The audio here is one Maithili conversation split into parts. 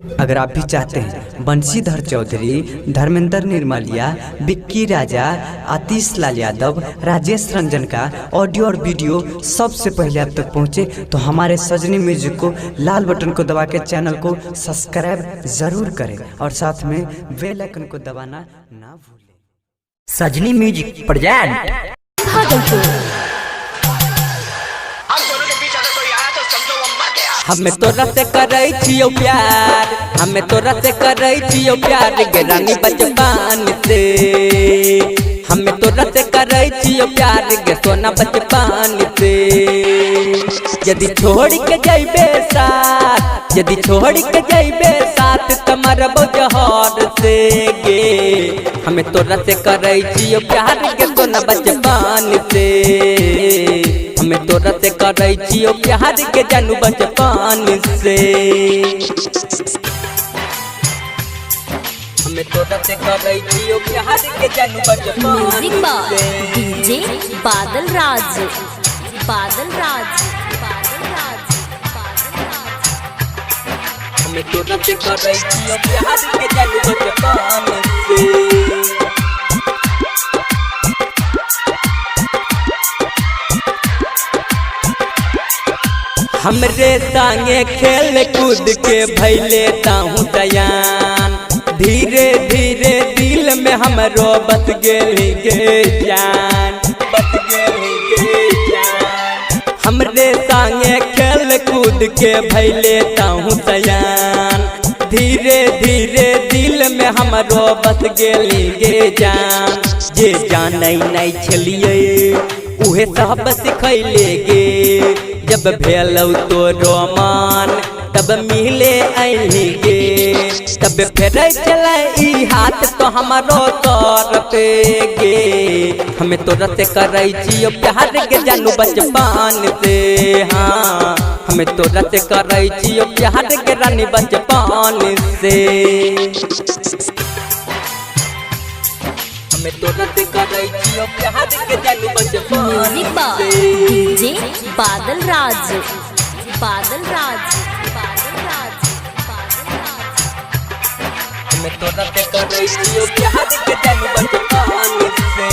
अगर आप भी चाहते हैं बंशीधर चौधरी, धर्मेंद्र निर्मलिया, बिक्की राजा, आतिश लाल यादव, राजेश रंजन का ऑडियो और वीडियो सबसे पहले आप तक पहुंचे तो हमारे सजनी म्यूजिक को लाल बटन को दबा के चैनल को सब्सक्राइब ज़रूर करें और साथ में बेल आइकन को दबाना ना भूलें। सजनी म्यूजिक प्रेजेंट। भागलपुर। हम दोनों के बीच अगर कोई आया तो समझो वो मर गया। हमें तोरा से करै छियौ प्यार, हमें तोरा से करै छियौ प्यार गे रानी बचपन से। हमें तोरा से करै छियौ प्यार गे सोना बचपन से। यदि छोड़ के जइबे साथ, यदि छोड़ के जइबे साथ त मरबो जहर से गे। हमें तोरा से करै छियौ प्यार गे सोना बचपन से। हमें तोरा से करै छियौ प्यार के जानू बचपन से। हमें तोरा से करै छियौ प्यार के जानू बचपन म्यूजिक बाय से। डीजे बादल राज, बादल राज, बादल राज, बादल राज। हमें तोरा से करै छियौ प्यार के जानू बचपन से। हमरे संगे खेल कूद के भैले ताहू तयान, धीरे धीरे दिल में हमरो बस गेली गे जान, बस गेली गे जान। हमरे संगे खेल कूद के भैले ताहू तयान, धीरे धीरे दिल में हमरो बस गेली गे जान। जे जानै नहीं छलियै उहे सब सिखैले गे। जब भेलौ तो रोमान तब मिले अइली गे। तब फेरै चलै ई हाथ तो हमरो तोर पे गे। हमें तोरा से करै छियौ प्यार के जानू बचपन से। हाँ, हमें तोरा से करै छियौ प्यार के रानी बचपन से। हमें तोरा से करै छियौ प्यार के जानू बचपन म्यूजिक बाय से। डीजे बादल राज, बादल राज, बादल राज, बादल राज। हमें तोरा से करै छियौ प्यार के जानू बचपन से।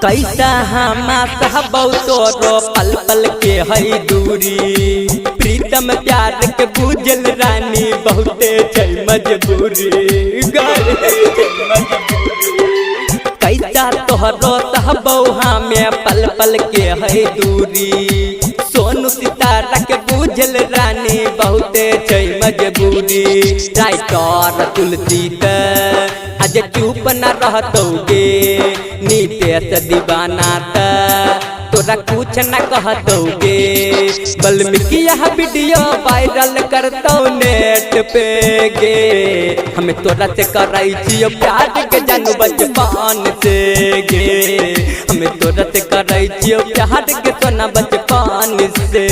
कैसा हमा सहबौ तोरो पल पल के है दूरी, प्रीतम प्यार के बुझल रानी बहुते छै मजबूरी, गए छै मजबूरी। कैसा तोहरो सहबौ हमें पल पल के है दूरी, सोनू सितारा के बुझल रानी बहुते छै मजबूरी। राइटर तुलसी त आज चुप न रहतौ गे, नीतेश दीवाना त तोरा कुछ न कहतौ गे। बल्मीकि यह वीडियो वायरल करतौ नेट पे गे। हमें तोरा से करै छियौ प्यार के जानू बचपन से गे। हमें तोरा से करै छियौ प्यार के सोना बचपन से।